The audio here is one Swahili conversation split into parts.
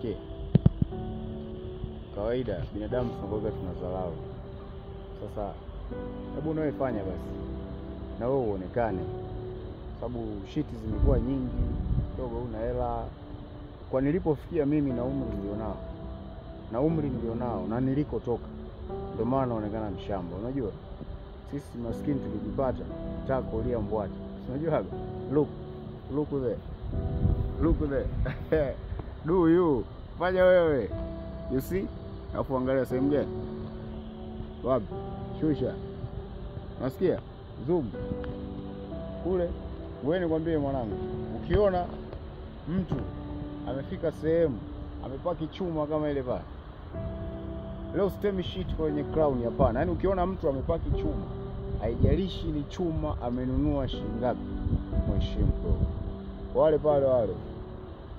Sikia, kawaida binadamu tunakuwaga tunadharau. Sasa hebu nawe fanya basi, na wewe uonekane, sababu shiti zimekuwa nyingi, kidogo una hela. Kwa nilipofikia mimi na umri nilionao, na umri nilionao na nilikotoka, ndio maana naonekana mshamba. Unajua sisi maskini tukijipata tako lia mbwata, unajua. Look, look there, look there do you fanya wewe, you see. Alafu angalia sehemu gani, wapi, shusha, nasikia zoom kule. Wewe nikwambie mwanangu, ukiona mtu amefika sehemu amepaki chuma kama ile pale, leo sitemi shit kwenye crown, hapana. Yaani ukiona mtu amepaki chuma, haijalishi ni chuma amenunua shilingi ngapi, mheshimu bro. Wale pale wale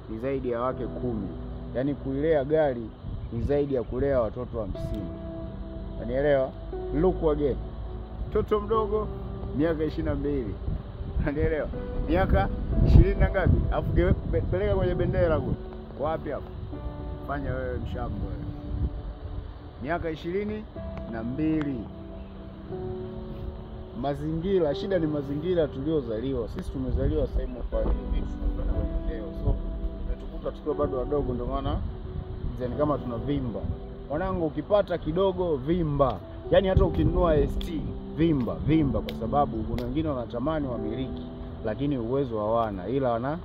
ni zaidi ya wake 10. Yaani kuilea gari ni zaidi ya kulea watoto 50. Unanielewa? Look again. Mtoto mdogo miaka 22. Unanielewa? Miaka 20 na ngapi? Alafu peleka kwenye bendera kule. Wapi hapo? Fanya wewe mshamba wewe. Miaka 22. Mazingira, shida ni mazingira tuliozaliwa. Sisi tumezaliwa sehemu fulani hivi, tunaona kwenye leo. So tumetukuta tukiwa bado wadogo, ndio maana zeni kama tunavimba. Mwanangu, ukipata kidogo vimba. Yaani hata ukinunua ST vimba, vimba, kwa sababu kuna wengine wanatamani wamiliki lakini uwezo hawana, ila wana